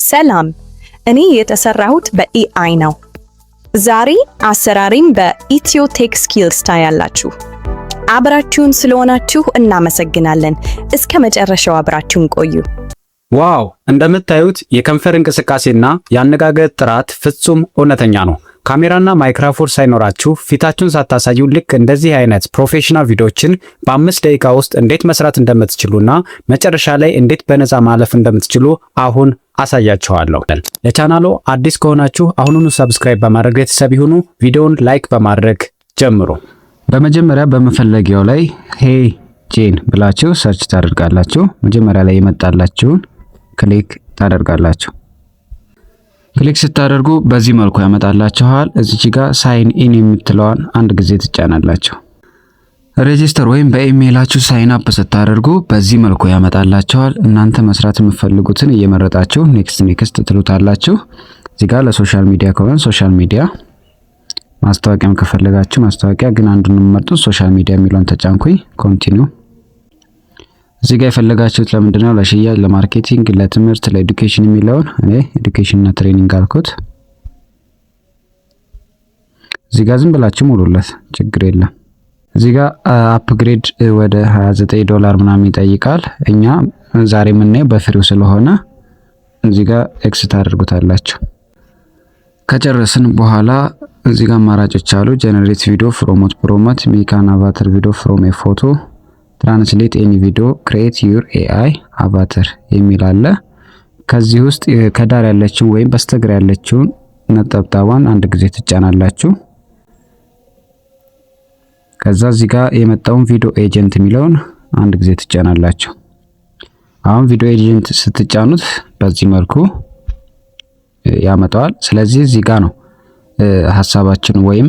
ሰላም፣ እኔ የተሰራሁት በ AI ነው። ዛሬ አሰራሬን በ Ethio Tech Skills ታያላችሁ። አብራችሁን ስለሆናችሁ እናመሰግናለን። እስከ መጨረሻው አብራችሁን ቆዩ። Wow! እንደምታዩት የከንፈር እንቅስቃሴና የአነጋገር ጥራት ፍጹም እውነተኛ ነው። ካሜራና ማይክሮፎን ሳይኖራችሁ፣ ፊታችሁን ሳታሳዩ ልክ እንደዚህ አይነት professional ቪዲዮዎችን በ5 ደቂቃ ውስጥ እንዴት መስራት እንደምትችሉና መጨረሻ ላይ እንዴት በነፃ ማለፍ እንደምትችሉ አሁን አሳያችኋለሁ። ለቻናሉ አዲስ ከሆናችሁ አሁኑኑ subscribe በማድረግ ቤተሰብ ይሁኑ። ቪዲዮውን like በማድረግ ጀምሩ። በመጀመሪያ በመፈለጊያው ላይ HeyGen ብላችሁ search ታደርጋላችሁ። መጀመሪያ ላይ የመጣላችሁን click ታደርጋላችሁ። Click ስታደርጉ በዚህ መልኩ ያመጣላችኋል። እዚች ጋር sign in የምትለዋን አንድ ጊዜ ትጫናላችሁ። Register ወይም በኢሜይላችሁ sign up ስታደርጉ በዚህ መልኩ ያመጣላችኋል። እናንተ መስራት የምትፈልጉትን እየመረጣችሁ next next ትሉታላችሁ። እዚህ ጋር ለ social media ከሆነ social media፣ ማስታወቂያም ከፈለጋችሁ ማስታወቂያ፣ ግን አንዱን የምመርጡት social media የሚለውን ተጫንኩኝ። Continue። እዚህ ጋር የፈለጋችሁት ለምንድን ነው? ለሽያጭ፣ ለ marketing፣ ለትምህርት፣ ለ education የሚለውን እኔ education እና training አልኩት። እዚህ ጋር ዝም ብላችሁ ሙሉለት፣ ችግር የለም። እዚህ ጋር upgrade ወደ 29 ዶላር ምናምን ይጠይቃል። እኛ ዛሬ የምናየው በ free ው ስለሆነ እዚህ ጋር X ታደርጉታላችሁ። ከጨረስን በኋላ እዚህ ጋር አማራጮች አሉ። Generate video from prompt፣ make an avatar video from a photo፣ translate any video፣ create your AI avatar የሚል አለ። ከዚህ ውስጥ ከዳር ያለችውን ወይም በስተግራ ያለችውን ነጠብጣቧን አንድ ጊዜ ትጫናላችሁ። ከዛ እዚህ ጋር የመጣውን video agent የሚለውን አንድ ጊዜ ትጫናላችሁ። አሁን video agent ስትጫኑት በዚህ መልኩ ያመጣዋል። ስለዚህ እዚህ ጋር ነው ሀሳባችን ወይም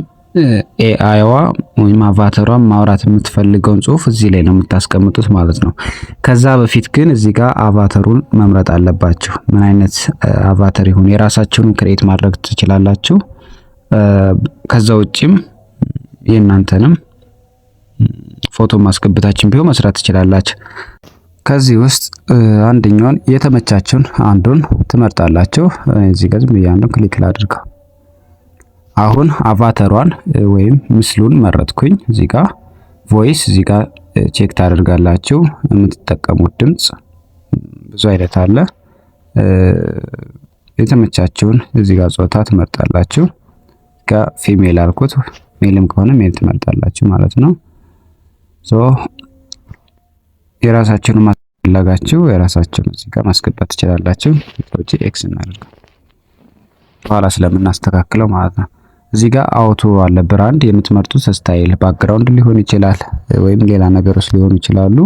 AI ዋ ወይም avatar ሯ ማውራት የምትፈልገውን ጽሁፍ እዚህ ላይ ነው የምታስቀምጡት ማለት ነው። ከዛ በፊት ግን እዚህ ጋር avatar ሩን መምረጥ አለባችሁ። ምን አይነት avatar ይሁን የራሳችሁን create ማድረግ ትችላላችሁ። ከዛ ውጭም የእናንተንም ፎቶ ማስገብታችን ቢሆን መስራት ትችላላችሁ። ከዚህ ውስጥ አንደኛውን የተመቻችሁን አንዱን ትመርጣላችሁ። እዚህ ጋር ዝም ብዬ አንዱን click ላድርገው። አሁን avatar ሯን ወይም ምስሉን መረጥኩኝ። እዚህ ጋር voice እዚህ ጋር check ታደርጋላችሁ። የምትጠቀሙት ድምጽ ብዙ አይነት አለ። የተመቻችሁን እዚህ ጋር ጾታ ትመርጣላችሁ። ጋር female አልኩት። Male ም ከሆነ male ትመርጣላችሁ ማለት ነው። So የራሳችሁን ማስፈለጋችሁ የራሳችሁን እዚህ ጋር ማስገባት ትችላላችሁ። ውጪ X እናደርገው በኋላ ስለምናስተካክለው ማለት ነው። እዚህ ጋር auto አለ፣ brand የምትመርጡት style background ሊሆን ይችላል ወይም ሌላ ነገሮች ሊሆኑ ይችላሉ።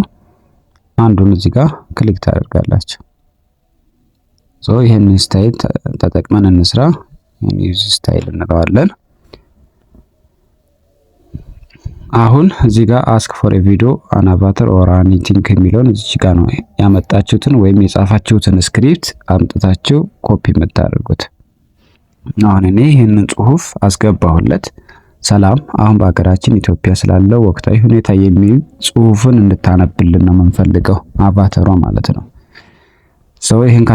አንዱን እዚህ ጋር click ታደርጋላችሁ። So ይሄንን style ተጠቅመን እንስራ። ይሄን use style እንለዋለን። አሁን እዚህ ጋር ask for a video, an avatar or anything የሚለውን እዚህ ጋር ነው ያመጣችሁትን ወይም የጻፋችሁትን script አምጥታችሁ ኮፒ የምታደርጉት። አሁን እኔ ይህንን ጽሁፍ አስገባሁለት። ሰላም፣ አሁን በሀገራችን ኢትዮጵያ ስላለው ወቅታዊ ሁኔታ የሚል ጽሁፍን እንድታነብልን ነው የምንፈልገው፣ avatar ሯ ማለት ነው። So ይህን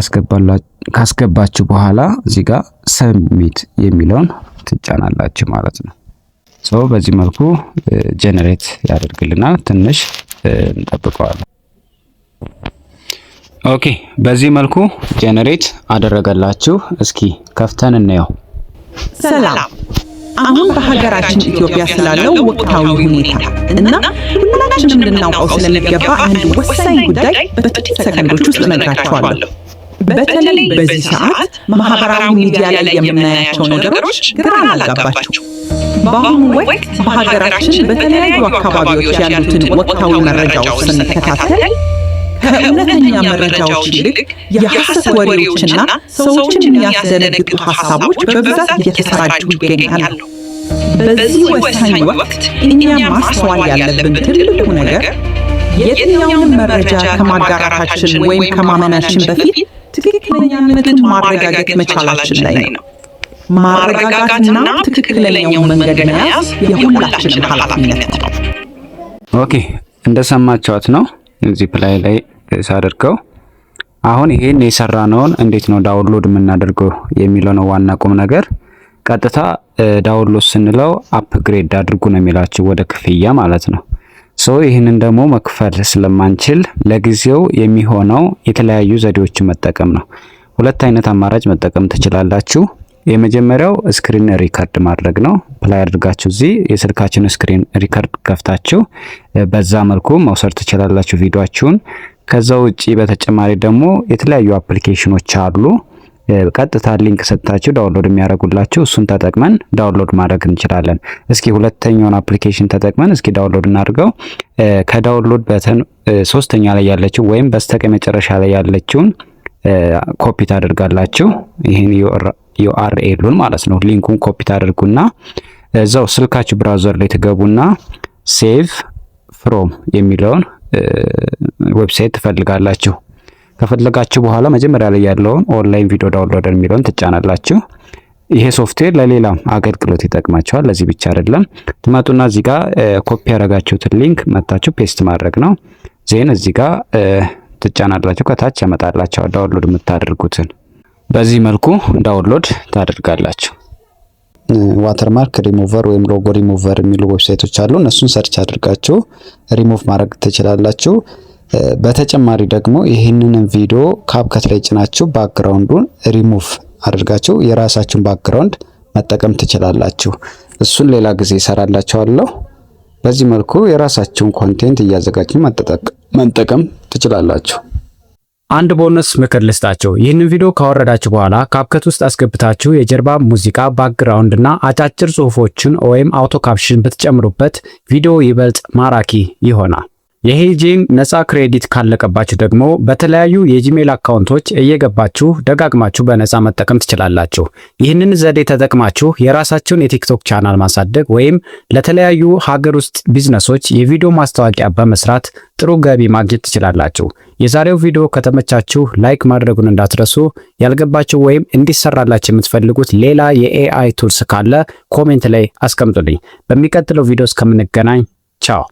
ካስገባችሁ በኋላ እዚህ ጋር submit የሚለውን ትጫናላችሁ ማለት ነው። So በዚህ መልኩ generate ያደርግልናል። ትንሽ እንጠብቀዋለን። Okay፣ በዚህ መልኩ generate አደረገላችሁ። እስኪ ከፍተን እንየው። ሰላም፣ አሁን በሀገራችን ኢትዮጵያ ስላለው ወቅታዊ ሁኔታ እና ሁላችንም ልናውቀው ስለሚገባ አንድ ወሳኝ ጉዳይ በጥቂት ሰከንዶች ውስጥ እነግራችኋለሁ። በተለይ በዚህ ሰዓት ማህበራዊ ሚዲያ ላይ የምናያቸው ነገሮች ግራ አላጋባችሁ። በአሁኑ ወቅት በሀገራችን በተለያዩ አካባቢዎች ያሉትን ወቅታዊ መረጃዎች ስንከታተል ከእውነተኛ መረጃዎች ይልቅ የሐሰት ወሬዎችና ሰዎችን የሚያስደነግጡ ሀሳቦች በብዛት እየተሰራጩ ይገኛሉ። በዚህ ወሳኝ ወቅት እኛ ማስተዋል ያለብን ትልቁ ነገር የትኛውንም መረጃ ከማጋራታችን ወይም ከማመናችን በፊት ትክክለኛነቱን ማረጋገጥ መቻላችን ላይ ነው። ማረጋጋትና ትክክለኛውን መንገድ መያዝ የሁላችንም ኃላፊነት ነው። Okay፣ እንደሰማችኋት ነው። እዚህ play ላይ ሳደርገው አሁን ይሄን የሰራነውን እንዴት ነው download የምናደርገው የሚለው ነው ዋና ቁም ነገር። ቀጥታ download ስንለው upgrade አድርጉ ነው የሚላችሁ፣ ወደ ክፍያ ማለት ነው። So ይህንን ደግሞ መክፈል ስለማንችል ለጊዜው የሚሆነው የተለያዩ ዘዴዎችን መጠቀም ነው። ሁለት አይነት አማራጭ መጠቀም ትችላላችሁ። የመጀመሪያው screen record ማድረግ ነው። Play አድርጋችሁ እዚህ የስልካችሁን screen record ከፍታችሁ በዛ መልኩ መውሰድ ትችላላችሁ ቪዲዮአችሁን። ከዛ ውጪ በተጨማሪ ደግሞ የተለያዩ application ኖች አሉ። ቀጥታ link ሰጥታችሁ download የሚያደርጉላችሁ፣ እሱን ተጠቅመን download ማድረግ እንችላለን። እስኪ ሁለተኛውን application ተጠቅመን እስኪ download እናድርገው። ከ download button ሶስተኛ ላይ ያለችው ወይም በስተቀኝ መጨረሻ ላይ ያለችውን ኮፒ ታደርጋላችሁ። ይህን URL ኡን ማለት ነው። Link ኡን copy ታደርጉና እዛው ስልካችሁ browser ላይ ትገቡና save from የሚለውን website ትፈልጋላችሁ። ከፈለጋችሁ በኋላ መጀመሪያ ላይ ያለውን online video downloader የሚለውን ትጫናላችሁ። ይሄ ሶፍትዌር ለሌላም አገልግሎት ይጠቅማችኋል፣ ለዚህ ብቻ አይደለም። ትመጡና እዚህ ጋር ኮፒ ያደረጋችሁትን link መታችሁ paste ማድረግ ነው። Then እዚህ ጋር ትጫናላችሁ፣ ከታች ያመጣላችኋል download የምታደርጉትን። በዚህ መልኩ download ታደርጋላችሁ። ዋተርማርክ ሪሙቨር ወይም ሎጎ ሪሙቨር የሚሉ website ኦች አሉ። እነሱን ሰርች አድርጋችሁ ሪሙቭ ማድረግ ትችላላችሁ። በተጨማሪ ደግሞ ይህንን ቪዲዮ CapCut ላይ ጭናችሁ ባክግራውንዱን ሪሙቭ አድርጋችሁ የራሳችሁን background መጠቀም ትችላላችሁ። እሱን ሌላ ጊዜ እሰራላችኋለሁ። በዚህ መልኩ የራሳችሁን content እያዘጋጃችሁ መጠቀም ትችላላችሁ። አንድ ቦነስ ምክር ልስጣችሁ። ይህንን ቪዲዮ ካወረዳችሁ በኋላ CapCut ውስጥ አስገብታችሁ የጀርባ ሙዚቃ፣ background እና አጫጭር ጽሁፎችን ወይም auto caption ብትጨምሩበት ቪዲዮ ይበልጥ ማራኪ ይሆናል። የ HeyGen ነፃ credit ካለቀባችሁ ደግሞ በተለያዩ የ Gmail account ኦች እየገባችሁ ደጋግማችሁ በነፃ መጠቀም ትችላላችሁ። ይህንን ዘዴ ተጠቅማችሁ የራሳችሁን የ TikTok channel ማሳደግ ወይም ለተለያዩ ሀገር ውስጥ ቢዝነሶች የቪዲዮ ማስታወቂያ በመስራት ጥሩ ገቢ ማግኘት ትችላላችሁ። የዛሬው ቪዲዮ ከተመቻችሁ like ማድረጉን እንዳትረሱ። ያልገባችሁ ወይም እንዲሰራላችሁ የምትፈልጉት ሌላ የ AI tools ካለ comment ላይ አስቀምጡልኝ። በሚቀጥለው ቪዲዮ እስከምንገናኝ ቻው።